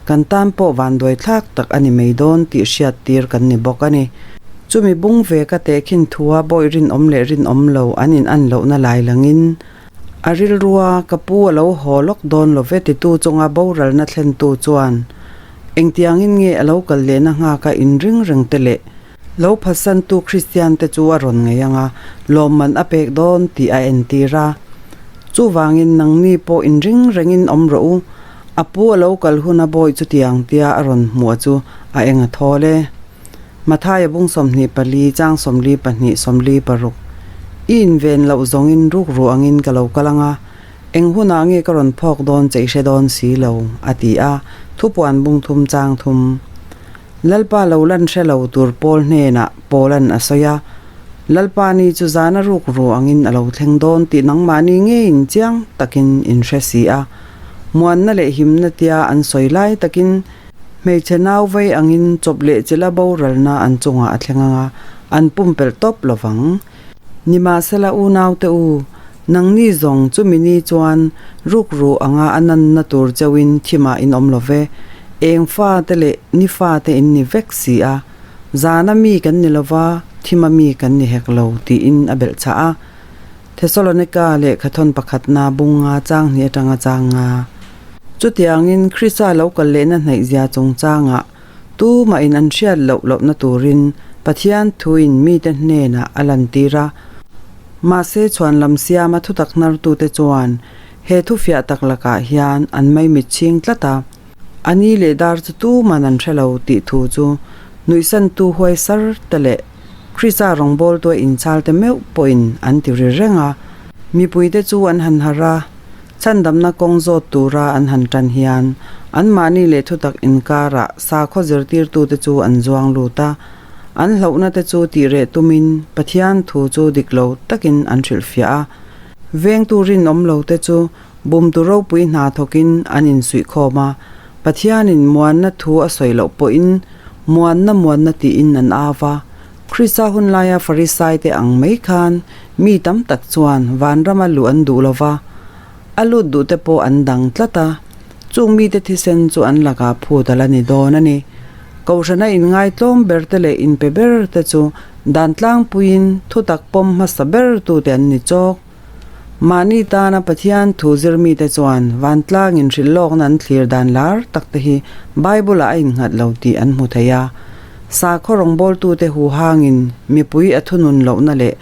kan tan pawh vanduai thlak tak a ni mai dawn tih hriat tir kan ni bawk a ni. Chumi bung ve ka tehkhin thua bawi rinawm leh rinawm lo an in an lohna lai langin a rilrua ka pu a lo haw lawk dawn lo ve titu chunga boralna thlentu chuan engtiangin nge a lo kal lehna nghaka inring reng te leh Lo phatsantu Kristiante chu a rawn ngei ang a, lawmman a pek dawn tih a entir a. Chuvangin nangni pawh inring rengin awm rawh u, a pu a lo kal hun a bawi chutiang tia a rawn hmuh chu a eng a thawl e. Mathaia bung 24 chang 42 46 I inven loh zawngin rukru angin ka lo kal ang a, eng hunah nge ka rawn phawk dawn che i hre dawn si lo, a ti a, thupuan bung thum chang thum. Lalpa lo lan hre lo tur Paul hnenah Paulan a sawi a, Lalpa ni chu zana ruk ru angin a lo thleng dawn tih nangmahni ngeiin chiang takin in hre si a. Muanna leh himna tia an sawi lai takin hmeichhe nau vei angin chawp leh chila boralna an chungah a thleng ang a, an pumpelh tawp lo vang. Nimahsela unaute u, nangni zawng chumi ni chuan rukru anga a nanna tur cheuhin thimah in awm lo ve, eng fate leh ni fate in ni vek si a, zana mi kan ni lo va, thima mi kan ni hek lo tiin a belh chah a. Thesalonika lehkhathawn pakhatna bunga chang hnih atanga chang nga. Chutiangin Krista lo kal lehna hnaihzia chungchangah Tumahin an hriat loh lohna turin Pathian thuin mite hnenah a lantir a. Mahse chhuanlam siama thutak hnartute chuan he thufiah tak lakah hian an maimit chhing tlat a. A ni leh dar chu tuman an hre lo tih thu chu nuihsantu huaisar te leh Krista rawngbawltua inchhalte meuh pawhin an ti ri reng a. Mipuite chu an han harh a. Chhandamna kawng zawt tura an han tan hian anmahni leh thutak inkarah sakhaw zirtirtute chu an zuang lut a, an hlauhna te chu tih reh tumin Pathian thu chu dik lo takin an hrilhfiah a. Vengtu rinawm lo te chu bumtu ropui hna thawkin an insuihkhawm a, Pathianin muanna thu a sawi loh pawhin muanna muanna tiin an au va. Krista hun laia Farisaite ang mai khan mi tam tak chuan vanrama luh an duh lo va, a lut duhte pawh an dang tlat a, chung mite thisen chu an lakah phut a la ni dawn a ni. Kohhrana inngaitlawm berte leh inpe berte chu dan tlangpuiin thutak pawm hmasa bertute an ni chawk. Mahni tana Pathian thu zir mite chuan vantlangin hrilh lawkna an thlir dan lar tak te hi Bible-ah a innghat lo tih an hmu thei a. Sakhaw rawngbawltute huhangin mipui a thunun lohna leh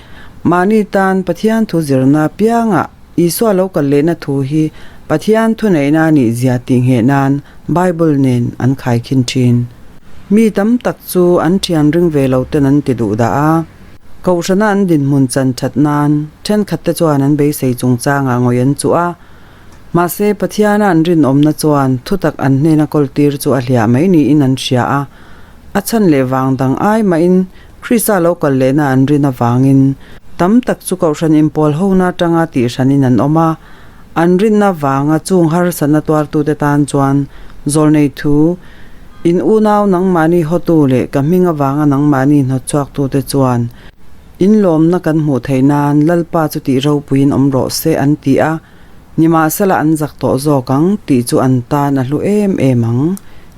mahni tan Pathian thu zirna piangah Isua lo kal lehna thu hi Pathian thuneihna a nih zia tih ngheh nan Bible nen an khaikhin thin. Mi tam tak chu an thian ring ve lo ten an ti duh dah a. Kohhrana an dinhmun chan that nan thenkhatte chuan an beisei chungchangah ngawih an chuh a. Mahse, Pathiana an rinawmna chuan thutak an hnena kawltir chu a hliah mai niin an hria a. A chhan leh vang dang ai mahin Krista lo kal lehna an rin avangin tam tak chu kohhran inpawl hona atanga tihhranin an awm a. An rinna vanga chung harsatna tuartute tan chuan zawlnei thu, In unau nangmahni hawtu leh ka hming avanga nangmahni hnawtchhuaktute chuan in lawmna kan hmuh theih nan Lalpa chu tih ropuiin awm rawh se an ti a, nimahsela an zak tawh zawk ang tih chu an tan a hlu em em ang.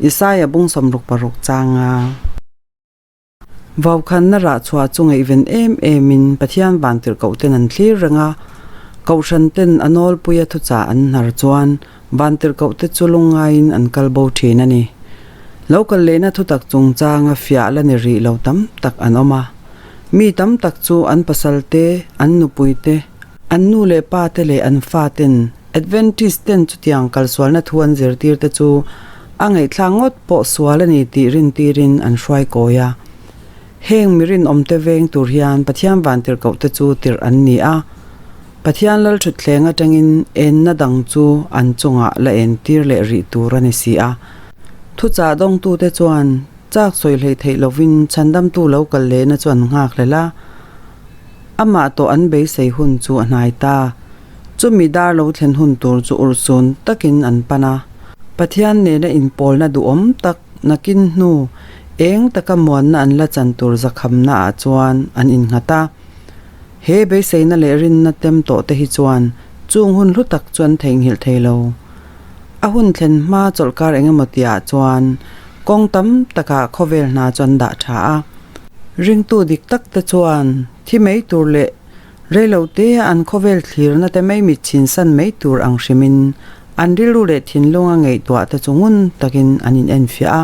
Isaia bung 66 changa. Vaukhanna rah chhuah chu ngaihven em emin Pathian vantirhkoh ten an thlir reng a, Kohhran ten a nawlpuia thuchah an hnar chuan vantirhkoh te chu lungngaiin an kal bo thin a ni. Lo kal lehna thutak chungchanga fiah la ni rih lo tam tak an awm a. Mi tam tak chu an pasal te, an nupui te, an nu leh pa te leh an fa ten Adventist ten chutiang kalsualna thu an zirtir te chu A ngaihthlak ngawt pawh sual a ni tih rintirin an hruai kawi a. Heng mi rinawmte veng tur hian Pathian vantirhkohte chu tirh an ni a. Pathian lalthutthleng atangin enna dang chu an chungah la entir leh rih tur a ni si a. Thuchah dawngtute chuan chak sawi hlei theih lovin chhandamtu lo kal lehna chu an nghak hlel a. Amah tawh an beisei hun chu a hnai ta. Chumi dar lo thlen hun tur chu urhsun takin an pan a. Pathian nena inpawlna duhawm tak nakin hnu eng taka muanna an la chan tur zakhamna ah chuan an innghat a. He beiseina leh rinna tem tawh te hi chuan chung hun hlu tak chu an theihnghilh thei lo. A hun thlen hma chawlhkar engemaw tihah chuan kawng tam takah khawvel hna chu an dah tha a. Ringtu dik tak te chuan thi mai tur leh Reilo te an khawvel thlirna te mai mit chhinsan mai tur ang hrimin an rilru leh thinlunga ngaihtuah te chu ngun takin an in enfiah a.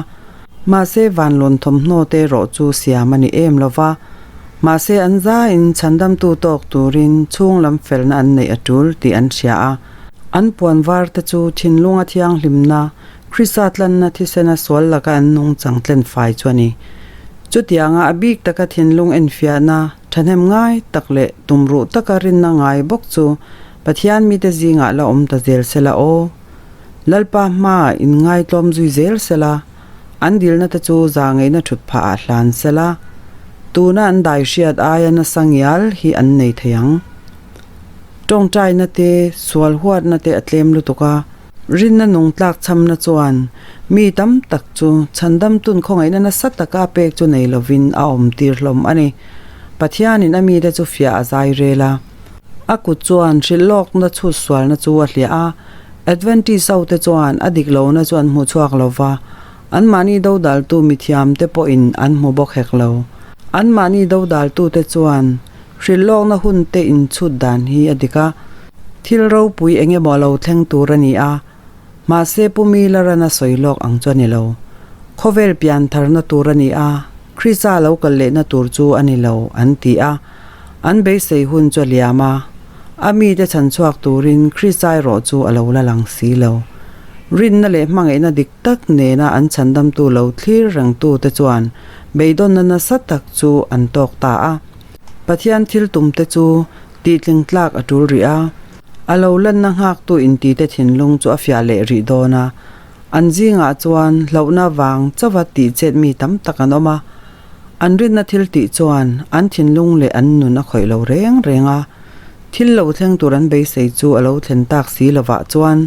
Mahse vanlawn thawmhnaw te erawh chu siam a ni em lova. Mahse an zaiin chhandamtu tawk turin chhung lam felna an neih a tul tih an hria a. An puan var te chu thinlunga thianghlimna, Krista tlanna thisena sual laka an nungchang tlen fai chu a ni. Chutianga a bik taka thinlung enfiahna, Thahnem ngai tak leh tumruh taka rinna ngai bawk chu Pathian mite zingah la awm ta zel sela aw. Lalpa hmaah inngaitlawm zui zel sela, an dilna te chu zahngeihna thut phahah hlan sela, tuna an dai hriat aia nasa ngial hi an nei thei ang. Tawngtaina te, sual huatna te a tlem lutuk a. Rinna nung tlak chhamna chuan mi tam tak chu chhandamtun khawngaihna nasa taka pek chu nei lovin a awm tir hlawm a ni. Pathianin a mite chu fiah a zai rel a. A kut chuan hrilhlawkna chhut sualna chu a hliah a. Adventist hote chuan a dik lohna chu an hmu chhuak lo va, anmahni dodaltu mithiamte pawhin an hmu bawk hek lo. Anmahni dodaltute chuan Hrilhlawkna hunte inchhut dan hi a dik a, thil ropui eng emaw a lo thleng tur a ni a, mahse Pu Miller-a'n a sawi lawk ang chu a ni lo. Khawvel pian tharna tur a ni a, Krista lo kal lehna tur chu a ni lo, an ti a. An beisei hun chu a liam a, a mite chhan chhuak turin Krista erawh chu a lo la lang si lo. Rinna leh hmangaihna dik tak nena an chhandamtu lo thlir rengtute chuan beidawnna nasa tak chu an tawk ta a. Pathian thil tumte chu tihtling tlak a tul rih a, a lo lanna nghaktu intite thinlung chu a fiah leh rih dawn a. An zingah chuan hlauhna vang chauha tihchet mi tam tak an awm a, an rinna thil tih chuan an thinlung leh an nun a khawih lo reng reng a. Thil lo thleng tur an beisei chu a lo thlen tak si lovah chuan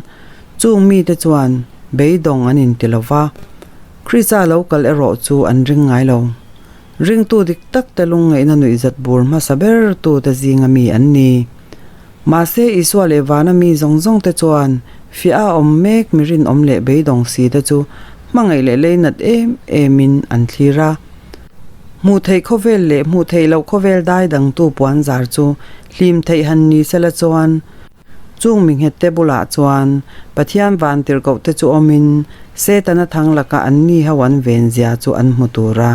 chung mite chuan beidawng an inti lo va, Krista lo kal erawh chu an ring ngai lo. Ringtu dik tak te lungngaihna nuihzat bur hmasa ber tute zinga mi an ni. Mahse, Isua leh vana mi zawng zawng te chuan fiah a awm mek mi rinawm leh beidawng si te chu hmangaih leh leinat em emin an thlir a. Hmuh theih khawvel leh hmuh theih loh khawvel dai dangtu puan zar chu hlim theih han ni sela chuan Chung mi nghette bulah chuan Pathian vantirhkohte chu awmin Setana thang laka an ni ho an ven zia chu an hmu tur a.